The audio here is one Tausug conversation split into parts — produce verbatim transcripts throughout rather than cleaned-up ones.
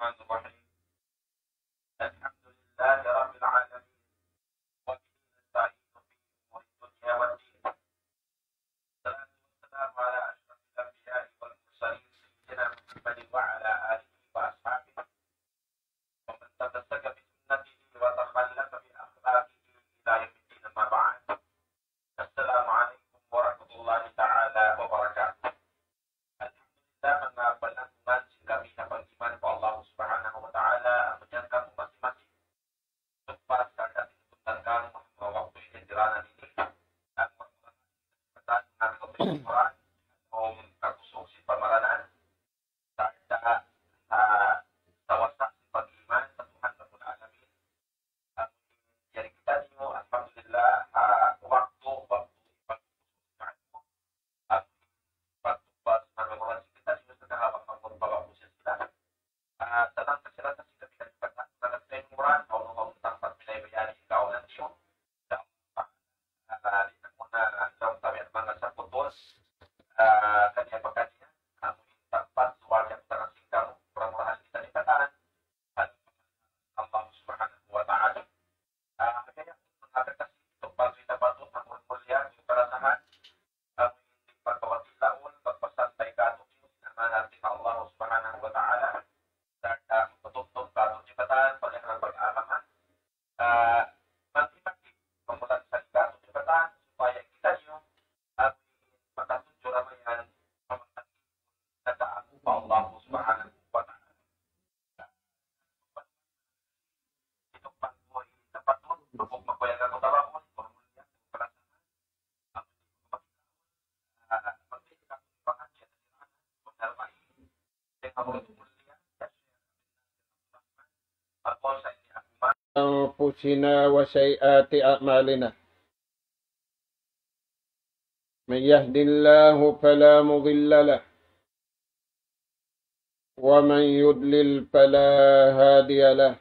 الرحمن الرحيم. الحمد لله رب العالمين. وبه نستعين في أمور الدنيا والدين. والصلاة والسلام على أشرف الأنبياء والمرسلين سيدنا محمد وعلى آله وأصحابه ومن تمسك بسنته وتخلق بأخلاقه إلى يوم الدين، أما بعد. السلام عليكم ورحمة الله تعالى وبركاته. Alhamdulillah, manga palanggungan sin kami ha pag-iman pa Allah Subhanahu wa Ta'ala, amu yan kamu masi-masi. Sumpas kata sin tuntutan kamu, manga waktu ini, tiranan ini, ang manga katan, manga katuturan, o kakusog sin pamaranan, sarta', ah, tawasa sin pag-iman pa Tuhan Rabbul Alamin. Amu in jari kitaniyu, alhamdulillah, ah, waktu, waktu, waktu, amu in pagtumbas, amu in oras kitaniyu, sa' kahaba' pa pagtumbas sila. Ah, tanang kasiratan sila, pinagpatah, tanang sa' in murad, awn, awn, tampat pinaybayaan, ikaw lang yun. Sa', ah, di' na muna, sa' kami at manga saputos, ah, kaniya pa kaniya, amu in tampat, suwal yang tanang sin kamu, mura-murahan kita di katan, Allah Subhanahu wa Ta'ala. Ah, kaya, manga kakasi, itong pagkita pa ito, ang mulia, yung karasahan, ang hindi pagkawatilaon, pagpasantay ka ito, yung amanat ni Allah Subhanahu wa Ta'ala, dan, ah, pagpatuntun ka ito, di ba, tan, pag-, pag-aamahan, ah, mati-mati, pamulan sa ikaw, di ba, tan, supaya kita yung, ah, makatuturo naman yan, pamatayin, nagkaamu pa Allah Subhanahu wa Ta'ala. أنفسنا وسيئات أعمالنا. من يهد الله فلا مضل له، ومن يضلل فلا هادي له.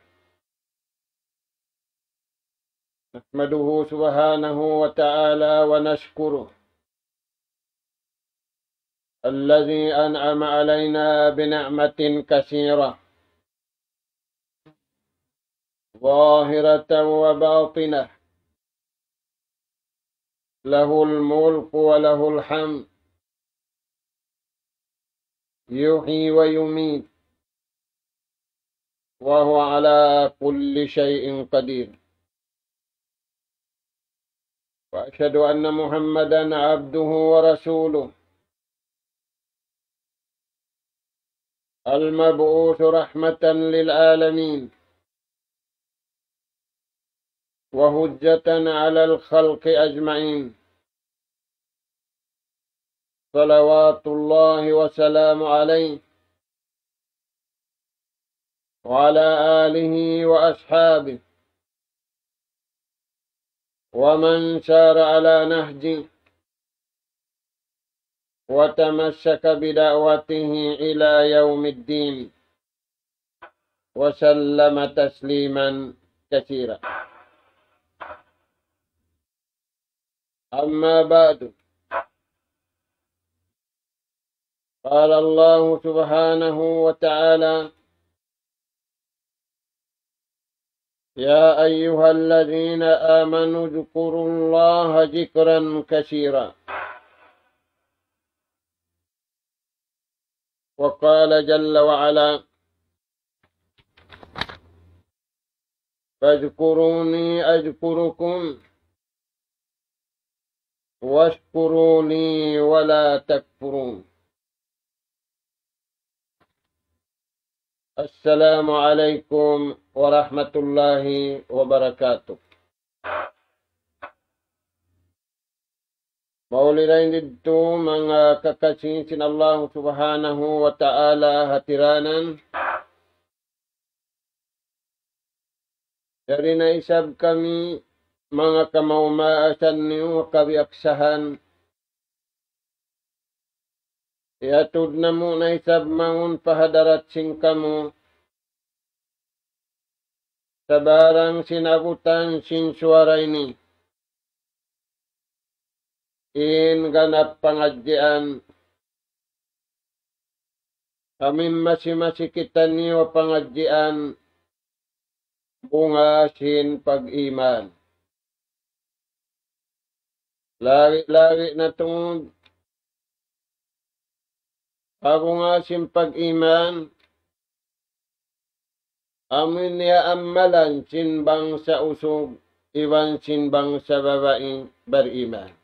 نحمده سبحانه وتعالى ونشكره، الذي أنعم علينا بنعمة كثيرة، ظاهرة وباطنة، له الملك وله الحمد، يحيي ويميت، وهو على كل شيء قدير. وأشهد أن محمدا عبده ورسوله، المبعوث رحمة للعالمين، وحجة على الخلق أجمعين، صلوات الله وسلامه عليه وعلى آله وأصحابه ومن سار على نهجه وتمسك بدعوته إلى يوم الدين، وسلم تسليما كثيرا. أما بعد، قال الله سبحانه وتعالى: يا أيها الذين آمنوا اذكروا الله ذكرا كثيرا. وقال جل وعلا: فاذكروني أذكركم واشكروا لي ولا تكفرون. السلام عليكم ورحمة الله وبركاته. Mauli dayn didtu manga kakasi sin Allah Subhanahu wa Ta'ala hatiranan. Yari na isab kami manga kamaas-maasan niyu kabiyaksahan. Iyatud namu' na isab mawn pa hadarat sin kamu sabarang sin abutan sin suwara ini. In ganap pangadjian Amu in masi-masi kitaniyu ha pangadjian bunga sin pag-iman. Labi-labi na tungud ha bunga sin pag-iman, amu in iyaamalan sin bangsa usug iban sin bangsa babai bariman.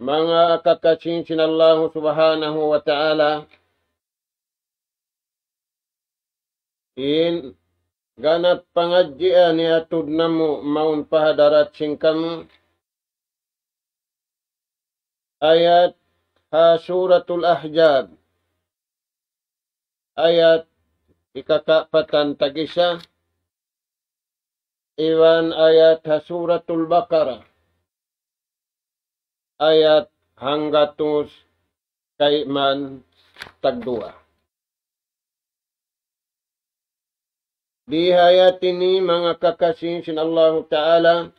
Manga kakasi sin Allahu Subhanahu wa Ta'ala, in ganap pangadjian iyatud namu' mawn pa hadarat sin kamu, ayat ha Suratul Ahzab, ayat ikakapatan tag-isa, iban ayat ha Suratul Baqarah, ayat hanggatus kayman tagduwa. Di ha ayat ini, manga kakasi sin Allahu Ta'ala,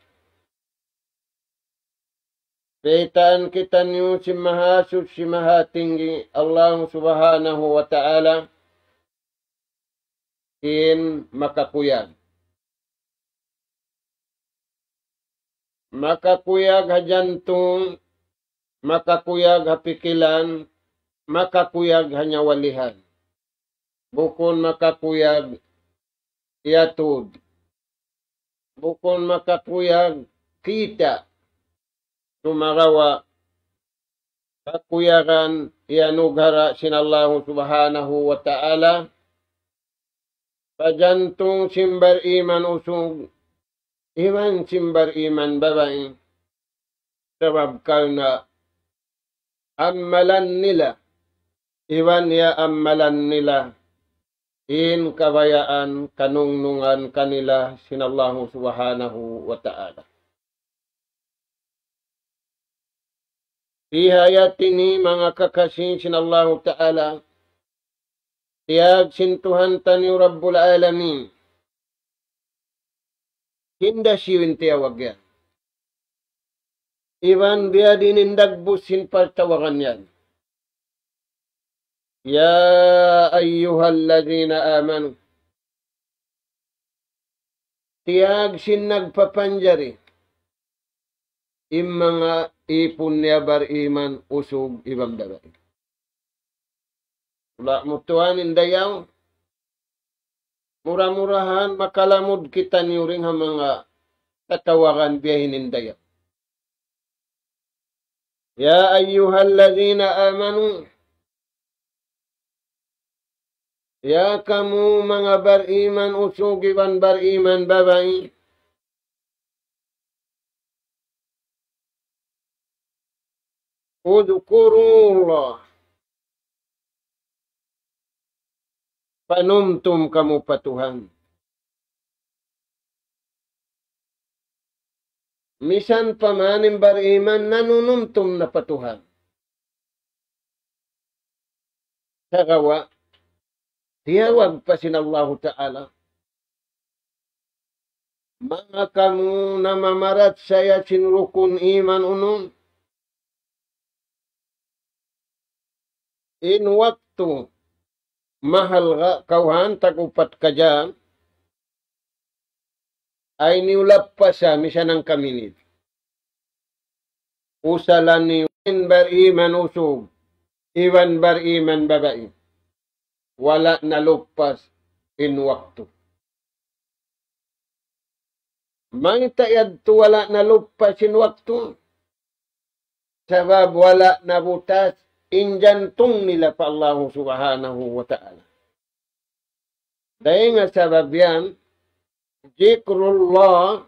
baytaan kitaniyu sin Mahasuchi Mahatinggi Allahu Subhanahu wa Ta'ala in makakuyag. Makakuyag ha jantung, makakuyag ha pikilan, makakuyag ha nyawalihan. Bukun makakuyag iyatud. Bukun makakuyag kita'. Sumagawa' kakuyagan iyanughara' sin Allahu Subhanahu wa Ta'ala pa jantung sin bariman usug iban sin bariman babai. Sabab karna' amalan nila, iban iyaamalan nila in kabayaan kanungnungan kanila sin Allahu Subhanahu wa Ta'ala. Di ha ayat ini, manga kakasi sin Allahu Ta'ala, tiyawag sin Tuhan taniyu Rabbul Alamin. Hinda siyu in tiyawag yan. Iban biyadiin in dagbus sin pagtawagan yan. يا أيها الذين آمنوا. Tiyawag sin nagpapanjari. In manga ipun niya bariman usug iban babai. Wala' mu tuwan in dayaw. Mura-murahan makalamud kitaniyu dayn ha manga tatawagan biya' ha ini in dayaw. يا أيها الذين آمنوا. Ya kamu manga bariman usug iban bariman babai. اذكروا الله. Panumtum kamu pa Tuhan. Misan pa man in bariman nanunumtum na pa Tuhan. Sagawa', tiyawag pa sin Allahu Ta'ala. Manga kamu namamarachaya sin rukun iman unum. In waktu mahalga' kawhaan tag upat ka jam, ayaw niyu lappasa misan hangka minit. Usalan niyu in bariman usug iban bariman babai. Wala' naluppas in waktu. Mayta' yadtu wala' naluppas in waktu? Sabab wala' nabutas in jantung nila pa Allahu Subhanahu wa Ta'ala. Dayn ha sabab yan, ذكر الله,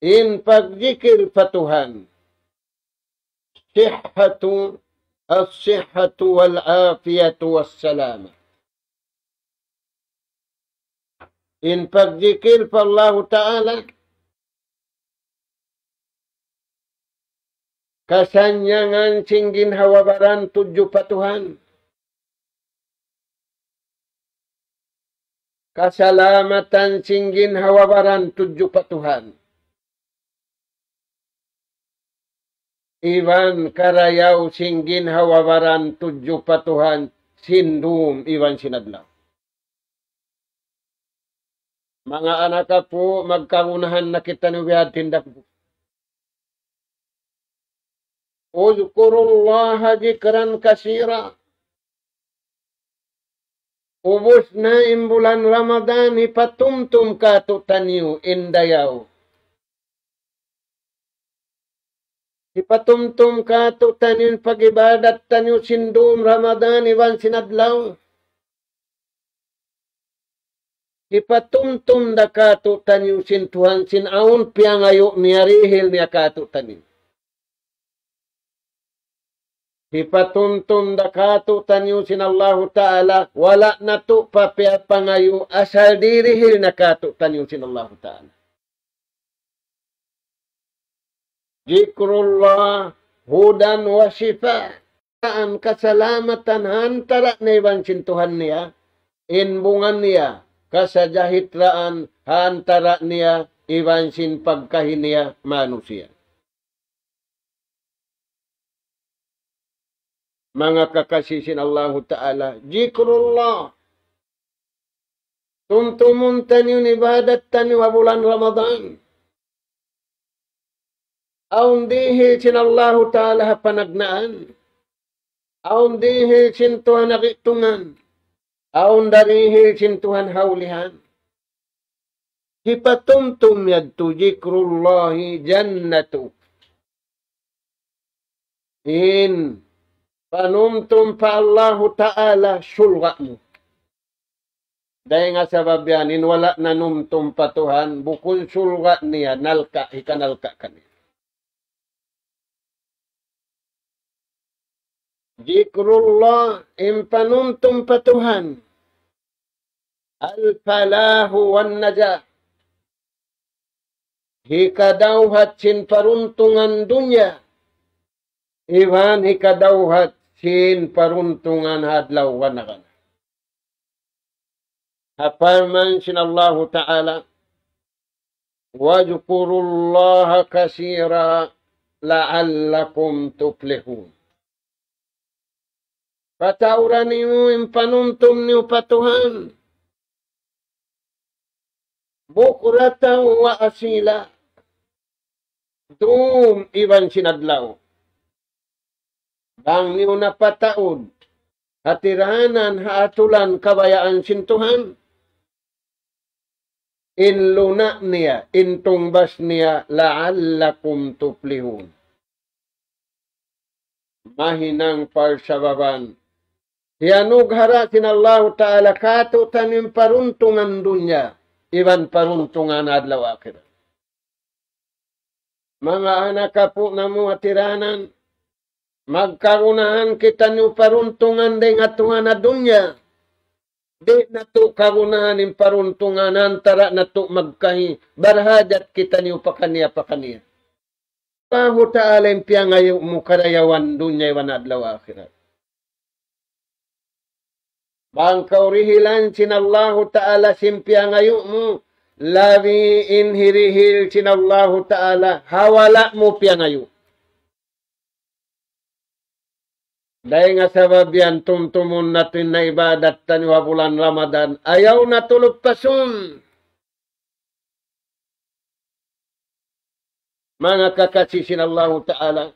in pagjikil pa Tuhan. الصحة، الصحة والعافية والسلامة. In pagjikil pa Allahu Ta'ala, kasannyangan sin ginhawa-baran tudju pa Tuhan. Kasalamatan sin ginhawa-baran tudju pa Tuhan. iban karayaw sin ginhawa-baran tudju pa Tuhan sin dum iban sin adlaw. Manga anak apu', magkagunahan na kitaniyu biya' ha tindak. اذكروا الله ذكرا كثيرا. Ubus na in bulan Ramadan, hipatumtum kātu'niyu in dayaw. Hipatumtum kātu'niyu in pag-ibadat taniyu sin dum Ramadan iban sin adlaw. Hipatumtum da kātu'niyu sin Tuhan sin awn piyangayu' niya, dihil niya kātu'niyu. Hipatumtum da kātu'niyu sin Allahu Ta'ala, wala' natu' pa piyapangayu' asal dihil na kātu'niyu sin Allahu Ta'ala. ذكر الله هدى وشفاء. Kasalamatan ha antara' niya iban sin Tuhan niya, in bunga niya, kasajahitraan ha antara' niya iban sin pagkahi niya manusiya'. Manga kakasi sin Allahu Ta'ala, ذكر الله. Tumtumun taniyu in ibadat taniyu ha bulan Ramadan. Awn dihil sin Allahu Ta'ala ha panagnaan. Awn dihil sin Tuhan ha gi'tungan. Awn da dihil sin Tuhan ha ulihan. Hipatumtum yadtu ذكر الله جنة. In panumtum pa Allahu Ta'ala surga' mu. Dayn ha sabab yan, in wala' nanumtum pa Tuhan, bukun surga' niya, nalka', hikanalka' kaniya. ذكر الله, in panumtum pa Tuhan. الفلاح والنجاح. Hikadawhat sin paruntungan dunya. Iban hikadawhat sin paruntungan adlaw gana-gana. Ha parman sin Allahu Ta'ala, واذكروا الله كثيرا لعلكم تفلحون. Pataura niyu in panumtum niyu pa Tuhan. بكرة وأصيلا. Dum iban sin adlaw. Bang niyu na pataud, ha tiranan ha atulan kabayaan sin Tuhan. In luna' niya, in tungbas niya, لعلكم تفلحون. Mahinang parsababan. Hiyanughara' sin Allahu Ta'ala kātu'niyu in paruntungan dunya, iban paruntungan adlaw akhirat. Manga anak apu' namu' ha tiranan, magkagunahan kitaniyu paruntungan dayn ha Tuhan ha dunya. Di' natu' kagunahan in paruntungan antara' natu' magkahi, barhajat kitaniyu pakaniya-pakaniya. Allahu Ta'ala in piyangayu' mu karayawan dunya iban adlaw akhirat. Bang kaw dihilan sin Allahu Ta'ala sin piyangayu' mu, labi in hirihil sin Allahu Ta'ala, ha wala' mu piyangayu'. Dayn ha sabab yan tumtumun natu' in ibadat taniyu ha bulan Ramadan. Ayaw natu' lupasun. Manga kakasi sin Allahu Ta'ala.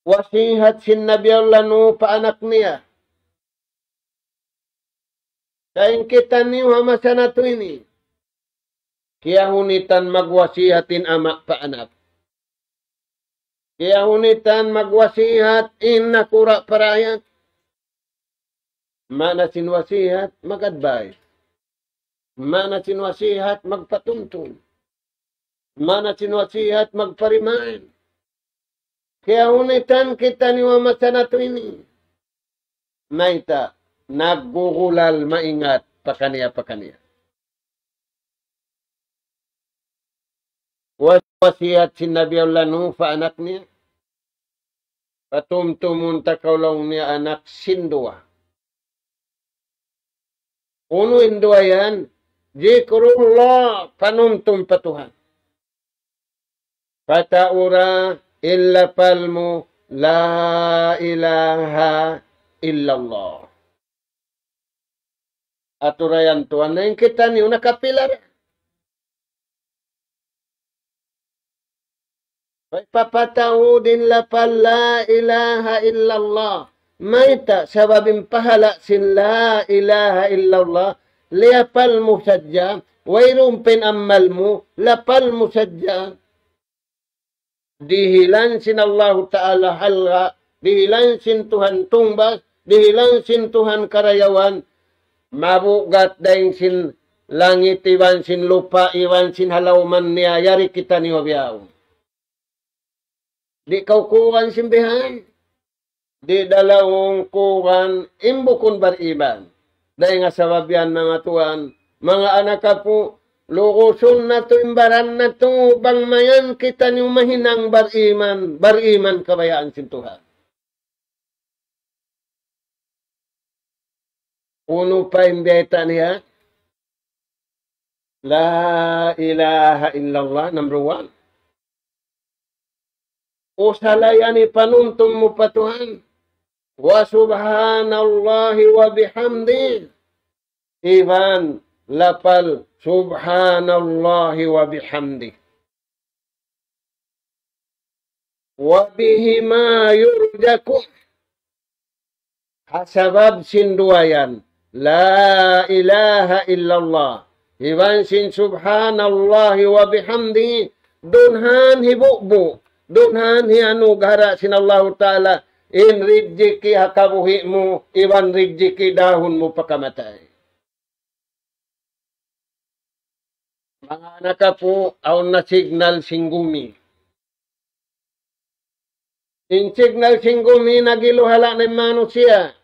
Wasihat sin Nabi Allah Nuh pa anak niya. Sa' in kitaniyu ha masa natu' ini. Kiyahunitan magwasihat in ama' pa anak. Kiyahunitan magwasihat in nakura' pa raayat. Maana sin wasihat, mag-advise. Maana sin wasihat, magpatumtum. Maana sin wasihat, magpa-remind. Kiyahunitan kitaniyu ha masa natu' ini. Mayta', naggugulal maingat pakaniya-pakaniya. Was-, wasiyat sin Nabi Allah Nuh pa anak niya. Patumtumun ta kaw laung niya anak sin duwa. Unu in duwa yan? Zikrullah, panumtum pa Tuhan. Pataura in lapal mu, لا إله إلا الله. Atura yan tuwan na in kitaniyu nakapila ra. Pagpapataud in lapal لا إله إلا الله. Mayta'? Sabab in pahala' sin لا إله إلا الله, lapal mu sadja, wayruun pa in amal mu, lapal mu sadja. Dihilan sin Allahu Ta'ala halga', dihilan sin Tuhan tungbas, dihilan sin Tuhan karayawan, mabugat dayn sin langit iban sin lupa' iban sin ha lawman niya, yari kitaniyu bihaun. Di' kaw kuwan sin bihan. Di' da laung kuwan in bukun bariman. Dayn ha sabab yan, manga tuwan, manga anak apu', lugusun natu' in baran natu', bang mayan kitaniyu mahinang bariman, bariman kabayaan sin Tuhan. Unu pa in bayta' niya? لا إله إلا الله, number one. Usala yan ipanumtum mu pa Tuhan. وسبحان الله وبحمده. Iban lapal سبحان الله وبحمده. وبهما يرزق. Ha sabab sin duwa yan, لا إله إلا الله, iban sin سبحان الله وبحمده, dunhan hibubu', dunhan hianughara' sin Allahu Ta'ala in rijiki' ha kabuhi' mu, iban rijiki' dahun mu pa kamatay. Manga anak apu', awn na signal sin gumi. In signal sin gumi, naghiluhala' na in manusiya'.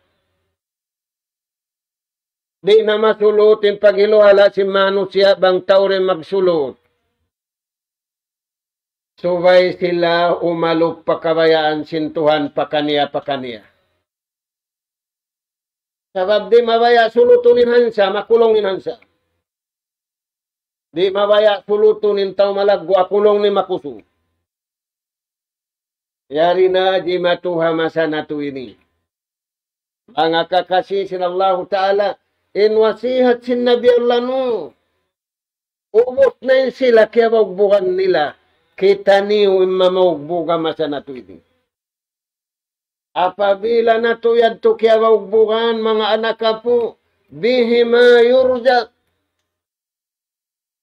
Di' na masulut in paghiluhala' sin manusiya' bang tau da in magsulut. Subay sila umalup pa kabayaan sin Tuhan pakaniya-pakaniya. Sabab di' mabaya' sulutun in hansa, makulung in hansa. Di' mabaya' sulutun in tau malaggu', akulung in makusug. Yari na jimatu ha masa natu' ini. Manga kakasi sin Allahu Ta'ala, in wasihat sin Nabi Allah Nuh. Ubus na in sila kiyabaugbugan nila, kitaniyu in mamaugbug ha masa natu' ini. Apabila natu' yadtu kiyabaugbugan, manga anak apu', بهما يرزق.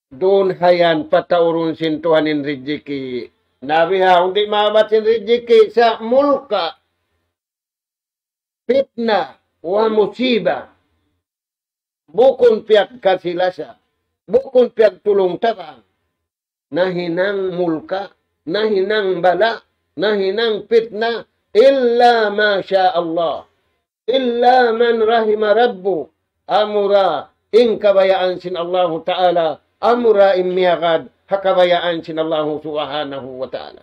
Duun ha yan pataurun sin Tuhan in rijiki'. Na bihaun di' maabat in rijiki' sa' mulka', pitna, wa musiba. Bukun piyagkasi-lasa, bukun piyagtulung-tabang. Nahinang mulka', nahinang bala', nahinang pitna, إلا ما شاء الله. إلا من رحم ربك. Amura in kabayaan sin Allahu Ta'ala, amura in miyagad ha kabayaan sin Allahu Subhanahu wa Ta'ala.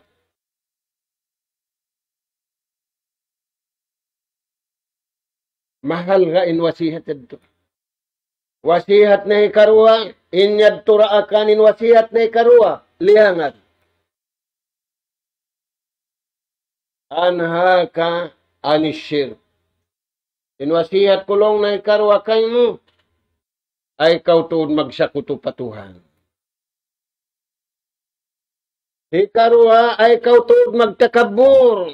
Mahalga' in wasihat yadtu. Wasihat na hikaruwa, in yadtu daakan in wasihat na hikaruwa, liyangan. أنهاك عن الشرك. In wasihat ku laung na hikaruwa kaymu, ayaw kaw tuud magsakutu pa Tuhan. Hikaruwa, ayaw kaw tuud magtakabbur.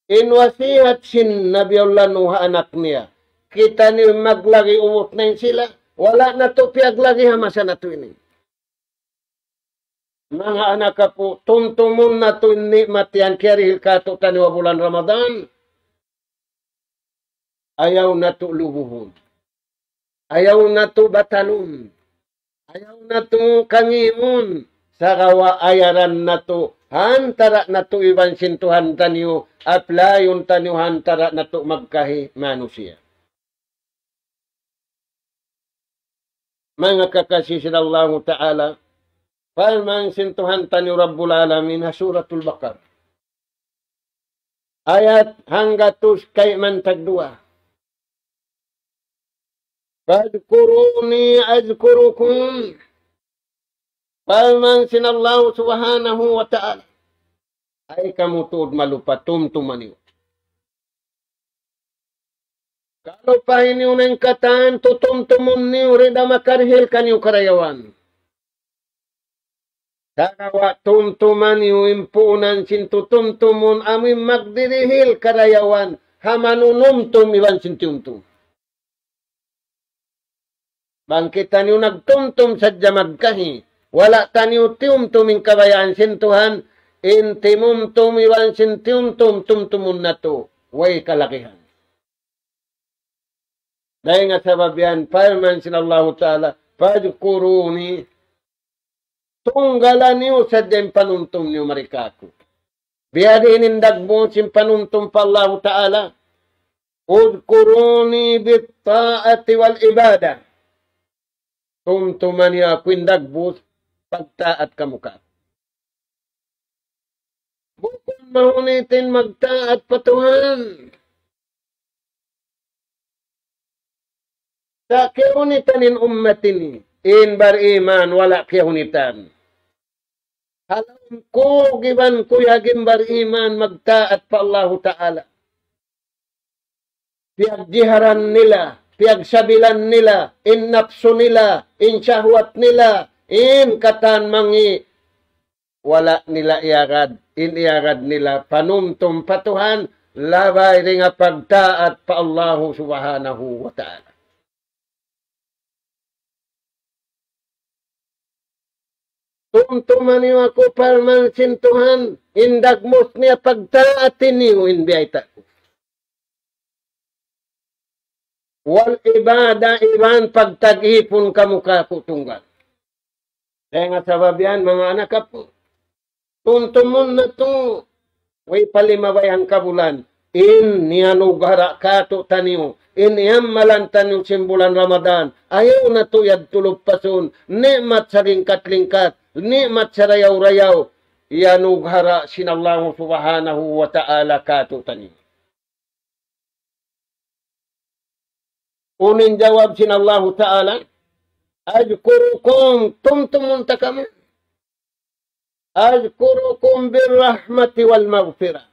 In wasihat sin Nabi Allah Nuh ha anak niya. Kitaniyu maglagi ubus na in sila, wala' natu' piyaglagi ha masa natu' ini. Manga anak apu', tumtumun natu' in ni'mat yan kiyarihil kātu'niyu ha bulan Ramadan. Ayaw natu' lubuhun. Ayaw natu' batalun. Ayaw natu' kangimun. Sagawa' ayaran natu' ha antara' natu' iban sin Tuhan taniyu, aplayun taniyu ha antara' natu' magkahi manusiya'. Manga kakasi sin Allahu Ta'ala, parman sin Tuhan taniyu Rabbul Alamin ha Suratul Baqarah. Ayat hanggatus kayman tagduwa. فاذكروني أذكركم. Parman sin Allah Subhanahu wa Ta'ala, ay kamu tuud malupa, tumtuma niyu. Kalupahi niyu na in katan tutumtumun niyu, di' da makarihil kaniyu karayawan. Sagawa' tumtuma niyu in puunan sin tutumtumun amu in magdirihil karayawan ha manunumtum iban sin tiyumtum. Bang kitaniyu nagtumtum sadja magkahi, wala' taniyu tiyumtum in kabayaan sin Tuhan, in timumtum iban sin tiyumtum tumtumun natu', way kalagihan. Dayn ha sabab yan, parman sin Allahu Ta'ala, فاذكروني, tunggala niyu sadja in panumtum niyu mari kāku'. Biyadiin in dagbus sin panumtum pa Allahu Ta'ala, اذكروني بالطاعة والعبادة. Tumtuma niyu aku in dagbus pagtaat kamu kāku'. Bukun mahunit in magtaat pa Tuhan. Sa' kiyahunitan in ummat ini, in bariman wala' kiyahunitan. Ha lawm kug iban kuyag in bariman magtaat pa Allahu Ta'ala. Piyagjiharan nila, piyagsabilan nila, in napsu nila, in shahwat nila, in katan mangi', wala' nila iyagad, in iyagad nila panumtum pa Tuhan, labay dayn ha pagtaat pa Allahu Subhanahu wa Ta'ala. Tumtuma niyu aku parman sin Tuhan, in dagbus niya pagtaati niyu in biyayta' ku. والعبادة, iban pagtag-ipun kamu kāku' tunggal. Dayn ha sabab yan, manga anak apu', tumtumun natu', way pa lima bay hangka bulan, in niyanughara' kātu'niyu, in iyamalan taniyu sin bulan Ramadan, ayaw natu' yadtu luppasun, ni'mat salingkat-lingkat, ni'mat sarayaw-rayaw, iyanughara' sin Allahu Subhanahu wa Ta'ala kātu'niyu. Unu in jawab sin Allahu Ta'ala, أذكركم, tumtumun ta kamu. أذكركم بالرحمة والمغفرة.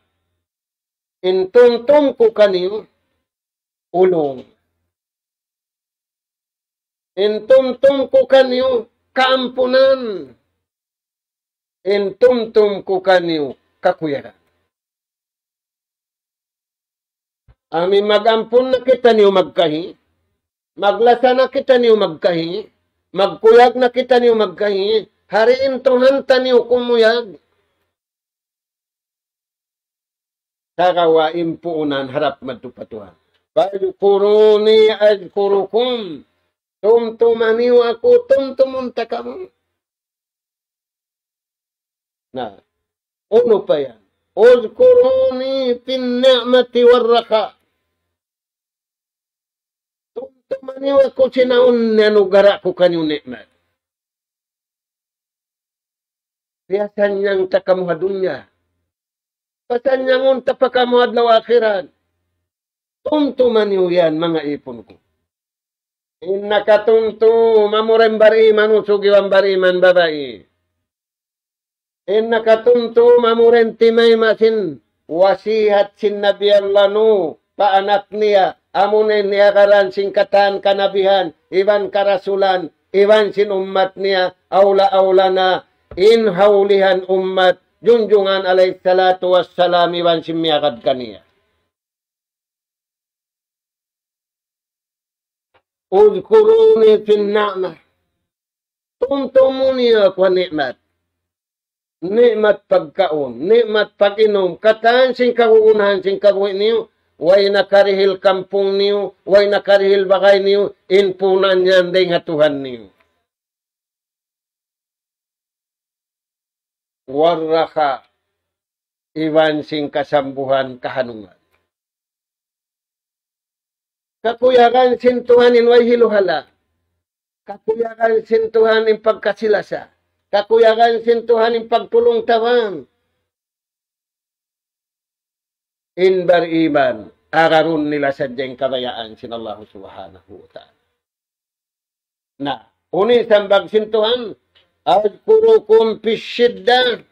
In tumtum ku kaniyu, ulung. In tumtum ku kaniyu, kaampunan. In tumtum ku kaniyu, kakuyagan. Amu in mag-ampun na kitaniyu magkahi, maglasa na kitaniyu magkahi, magkuyag na kitaniyu magkahi, ha di' in Tuhan taniyu kumuyag. Sagawa' in puunan harap madtu pa Tuhan. فاذكروني أذكركم. Tumtuma niyu aku, tumtumun ta kamu. Na, unu pa yan? اذكروني في النعمة والرخاء. Tumtuma niyu aku sin awn niyanughara' ku kaniyu ni'mat. Piyasannyang ta kamu ha dunya. Pasanyangun ta pa kamu adlaw akhirat. Tumtuma niyu yan, manga ipun ku. In nakatumtum, amura in bariman usug iban bariman babai. In nakatumtum, amura in timayma' sin wasihat sin Nabi Allah Nuh pa anak niya, amuna in iyagaran sin katan kanabihan, iban karasulan, iban sin ummat niya, awla-awla na in ha ulihan ummat, junjungan alayhi salatu wassalam, iban sin miyagad kaniya. اذكروني في النعمة. Tumtumun niyu aku ha ni'mat. Ni'mat pagkaun, ni'mat pag-inum, katan sin kagunahan sin kabuhi' niyu, way nakarihil kampung niyu, way nakarihil bagay niyu, in puunan yan dayn ha Tuhan niyu. والرخاء, iban sin kasambuhan kahanungan. Kakuyagan sin Tuhan in way hiluhala'. Kakuyagan sin Tuhan in pagkasi-lasa. Kakuyagan sin Tuhan in pagtulung-tabang. In bariman, agarun nila sadja in kabayaan sin Allah Subhanahu wa Ta'ala. Na, unu in sambag sin Tuhan, أذكركم في الشدة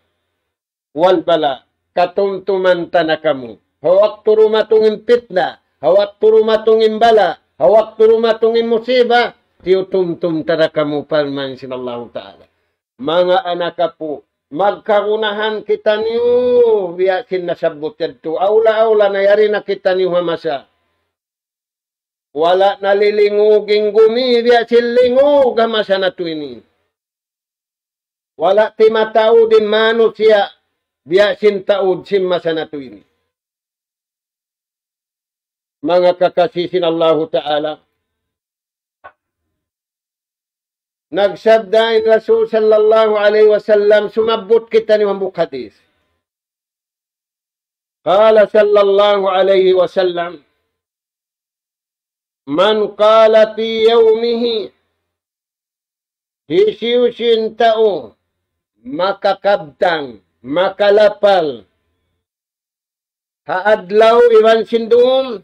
والبلاء. Katumtuman ta na kamu. Ha waktu dumatung in pitna, ha waktu dumatung in bala, ha waktu dumatung in musiba, tiyutumtum ta na kamu, parman sin Allahu Ta'ala. Manga anak apu', magkagunahan kitaniyu, biya' sin nasabbut yadtu. Awla-awla na yari na kitaniyu ha masa. Wala' na lilingug in gumi, biya' sin lingug ha masa natu' ini. Wala' timataud in manusiya', biya' sin taud sin masa natu' ini. Manga kakasi sin Allahu Ta'ala, nagsabda in Rasul sallallahu alayhi wasallam, sumabbut kitaniyu hambuuk hadith. قال صلى الله عليه وسلم: من قال في يومه, hisiyu-siyu in tau makakabtang, makalapal, ha adlaw iban sin dum,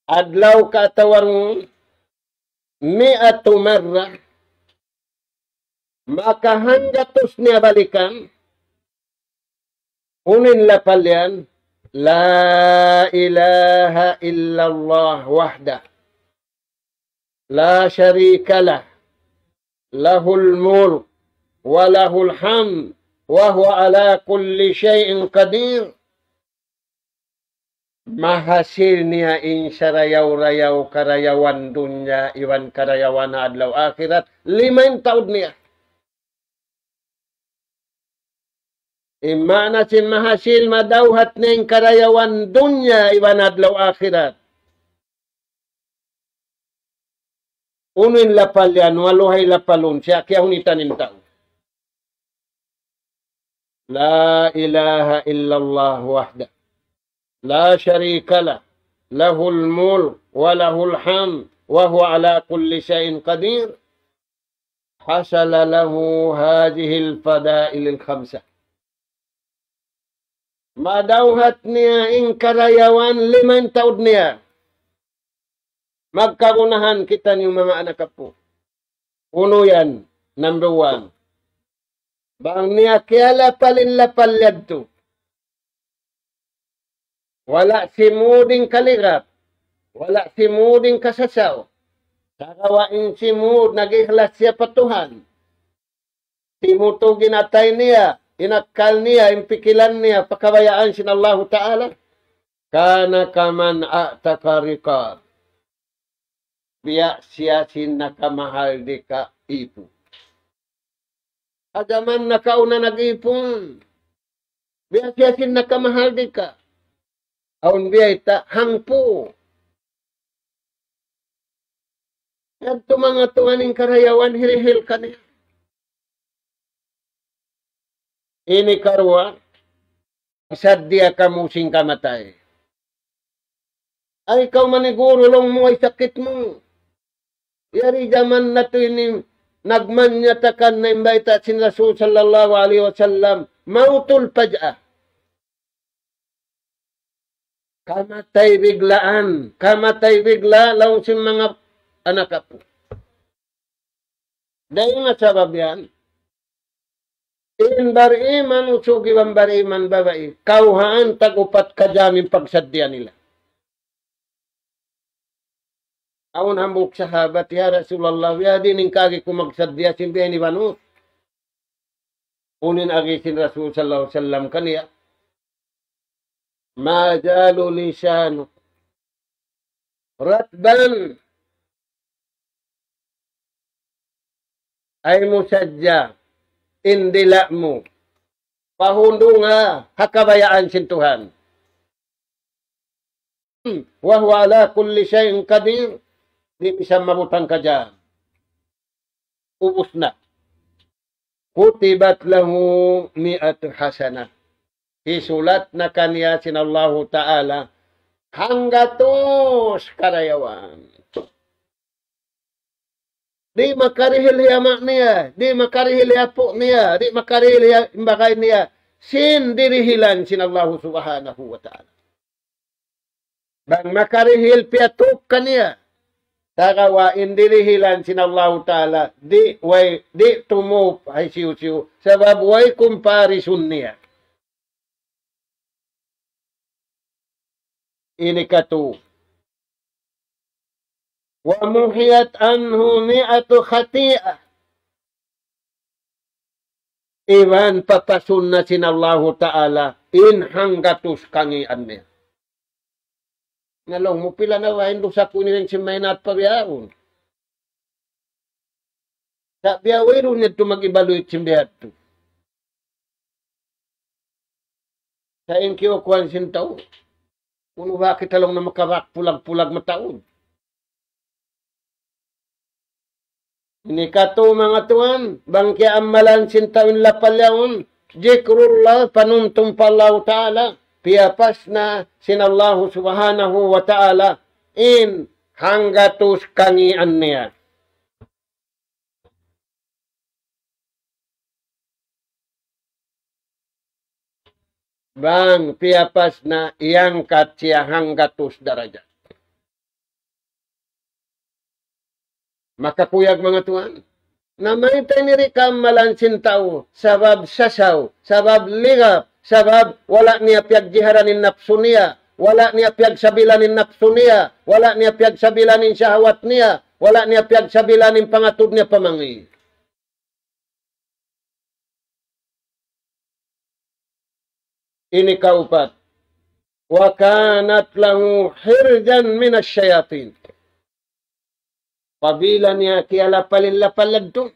adlaw ka atawa dum, مائة مرة, maka hanggatus niya balikan, unu in lapal yan, لا إله إلا الله وحده لا شريك له، له الملك وله الحمد وهو على كل شيء قدير. Mahasil niya in sarayaw-rayaw karayawan dunya iban karayawan adlaw akhirat, lima in taud niya. In maana sin mahasil, madawhat niya in karayawan dunya iban adlaw akhirat. Unu in lapal yan, maluhay lapalun, siya kiyahunitan in tau. لا إله إلا الله وحده لا شريك له، له الملك وله الحمد وهو على كل شيء قدير، حصل له هذه الفضائل الخمسة. Madawhat niya in karayawan lima in taud niya. Magkagunahan kitaniyu manga anak apu'. Unu yan, number one. Bang niya kiyalapal in lapal yadtu, wala' simud in kaligap, wala' simud in kasasaw. Sagawa' in simud nag-ikhlas siya pa Tuhan. Timutug in atay niya, in akkal niya, in pikilan niya, pa kabayaan sin Allahu Ta'ala. كان كمن أعتق رقابا. Biya' siya sin nakamahardika ipun. Ha jaman nakauna nag-ipun, biya' siya sin nakamahardika. Awn biyayta', hangpu'. Yadtu manga tuwan in karayawan hirihil kaniya. Ini karuwa, saddiya kamu sin kamatay. Ay, kaw maniguru, laung mu, ay sakit mu. Yari jaman natu' ini, nagmanyatakan na in bayta' sin Rasul sallallahu alayhi wasallam, موت الفجأة. Kamatay biglaan, kamatay bigla', laung sin manga anak apu'. Dayn ha sabab yan, in bariman usug iban bariman babai, kawhaan tag-upat ka jam in pagsaddiya nila. Awn hambuuk sahabat, "Ya Rasulullah, ya, di' in kaagi ku magsaddiya sin biya' ini banu." Unu in agi sin Rasul sallallahu alayhi wasallam kaniya, "ما زال لسانك رطبا." Ay mu sadja in dila' mu pahundunga ha kabayaan sin Tuhan. وهو على كل شيء قدير. Di' misan mabutang ka jam. Ubus na. كتبت له مائة حسنة. Hisulat na kaniya sin Allahu Ta'ala hanggatus karayawan. Di' makarihil hi ama' niya, di' makarihil hi apu' niya, di' makarihil hi imbagay niya, sin dirihilan sin Allahu Subhanahu wa Ta'ala. Bang makarihil piyatup kaniya, Sagawa' in dirihilan sin Allahu Ta'ala, di', way, di' tumup hisiyu-siyu. Sabab way kumparisun niya. Ini katu. ومحيت عنه مائة خطيئة. Iban papasun na sin Allahu Ta'ala in hanggatus kangīan niya. Na laung mu, pila na ba in dusa ku ini dayn sin mahinang pa bihaun. Sa' biya' wayruun niya tu mag-evaluate sin biya' tu. Sa' in kiyukuan sin tau. Unu ba kita laung na makabak pulag-pulag mataud. Ini katu manga tuwan, bang kiyaamalan sin tau in lapal yaun, zikrullah, panumtum pa Allahu Ta'ala, piyapas na sin Allahu Subhanahu wa Ta'ala, in hanggatus kangīan niya. Bang piyapas na, iyangkat siya hanggatus darajat. Makakuyag manga tuwan. Na mayta' ini di' kaamalan sin tau, sabab sasaw, sabab ligap, sabab wala' niya piyagjiharan in napsu niya, wala' niya piyagsabilan in napsu niya, wala' niya piyagsabilan in shahwat niya, wala' niya piyagsabilan in pangatud niya pa mangi'. Ini kaupat. وكانت له حرزا من الشياطين. Apabila niya kiyalapal in lapal yadtu,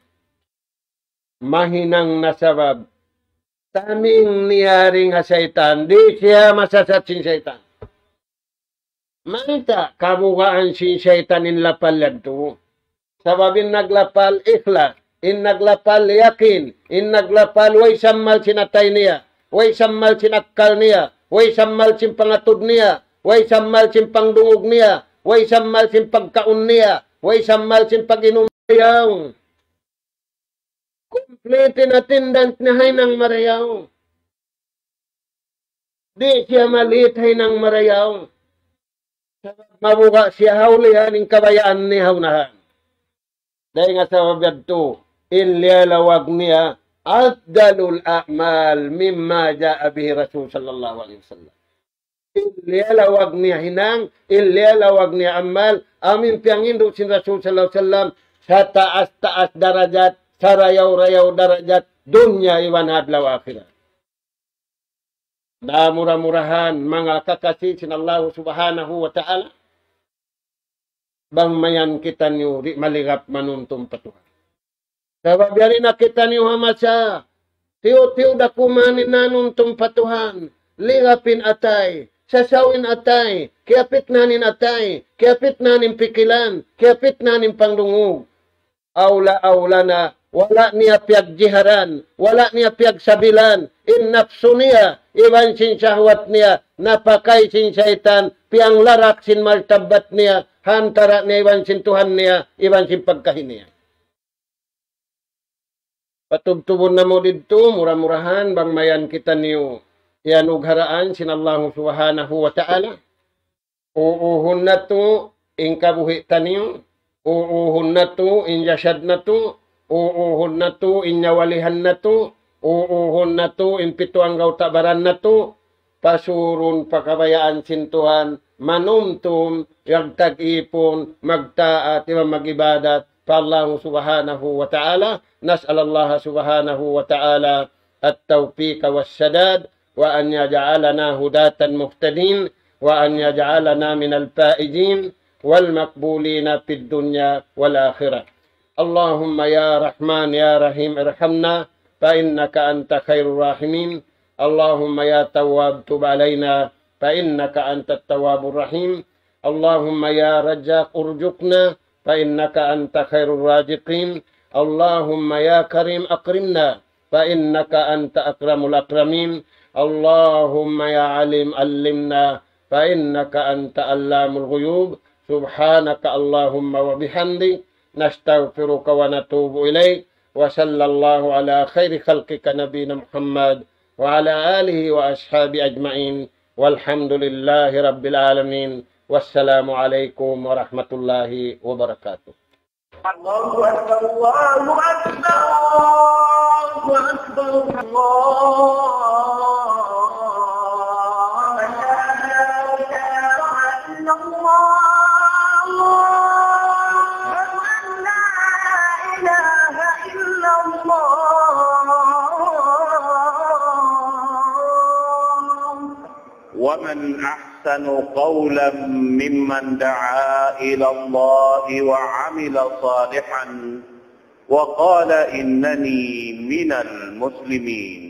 mahinang na sabab taming niya dayn ha saytan, di' siya masasat sin saytan. Mayta' kabugaan sin saytan in lapal yadtu? Sabab in naglapal ikhlas, in naglapal yakin, in naglapal way sammal sin atay niya, way sammal sin akkal niya, way sammal sin pangatud niya, way sammal sin pangdungug niya, way sammal sin pagkaun niya, way sammal sin pag-inum niya. Complete in attendance niya ha hinang marayaw. Di' siya ma-late ha hinang marayaw. Sabab mabuga' siya ha ulihan in kabayaan niya ha unahan. Dayn ha sabab yadtu, in liyalawag niya, أفضل الأعمال مما جاء به الرسول صلى الله عليه وسلم. In liyalawag niya hinang, in liyalawag niya amal, amu in piyangindu' sin Rasul sallallahu alayhi wasallam, sataas-taas darajat, sarayaw-rayaw darajat, dunya iban ha adlaw akhirat. Na mura-murahan, manga kakasi sin Allahu Subhanahu wa Ta'ala, bang mayan kitaniyu di' maligap manumtum pa Tuhan. Sabab yari na kitaniyu ha masa, tiyu'-tiyu' da kuman in nanumtum pa Tuhan, ligap in atay, sasaw in atay, kiyapitnahan in atay, kiyapitnahan in pikilan, kiyapitnahan in pangdungug. Awla-awla na, wala' niya piyagjiharan, wala' niya piyagsabilan, in napsu niya, iban sin shahwat niya, napakay sin saytan, piyanglarak sin martabat niya, ha antara' niya iban sin Tuhan niya, iban sin pagkahi niya. Patubtubun namu' didtu, mura-murahan, bang mayan kitaniyu, iyanugharaan sin Allahu Subhanahu wa Ta'ala. Uuhun natu' in kabuhi' taniyu, uuhun natu' in jasad natu', uuhun natu' in nyawalihan natu', uuhun natu' in pitu anggawta' baran natu', pasurun pa kabayaan sin Tuhan, manumtum, yagtag-ipun, magtaat, iban mag-ibadat pa Allahu Subhanahu wa Ta'ala. نسأل الله سبحانه وتعالى التوفيق والسداد، وأن يجعلنا هداة مهتدين، وأن يجعلنا من الفائزين والمقبولين في الدنيا والآخرة. اللهم يا رحمن يا رحيم ارحمنا فإنك أنت خير الراحمين. اللهم يا تواب تب علينا فإنك أنت التواب الرحيم. اللهم يا رزاق ارزقنا فإنك أنت خير الرازقين. اللهم يا كريم أكرمنا فإنك أنت أكرم الأكرمين. اللهم يا عليم علمنا فإنك أنت علام الغيوب. سبحانك اللهم وبحمدك، نستغفرك ونتوب إليك. وصلى الله على خير خلقك نبينا محمد وعلى آله وأصحابه أجمعين. والحمد لله رب العالمين. والسلام عليكم ورحمة الله وبركاته. الله أكبر، الله أكبر، الله أكبر، الله أكبر. لا إله إلا الله. أشهد أن لا إله إلا الله. ومن أحسن قولا ممن دعا إلى الله وعمل صالحا وقال إنني من المسلمين.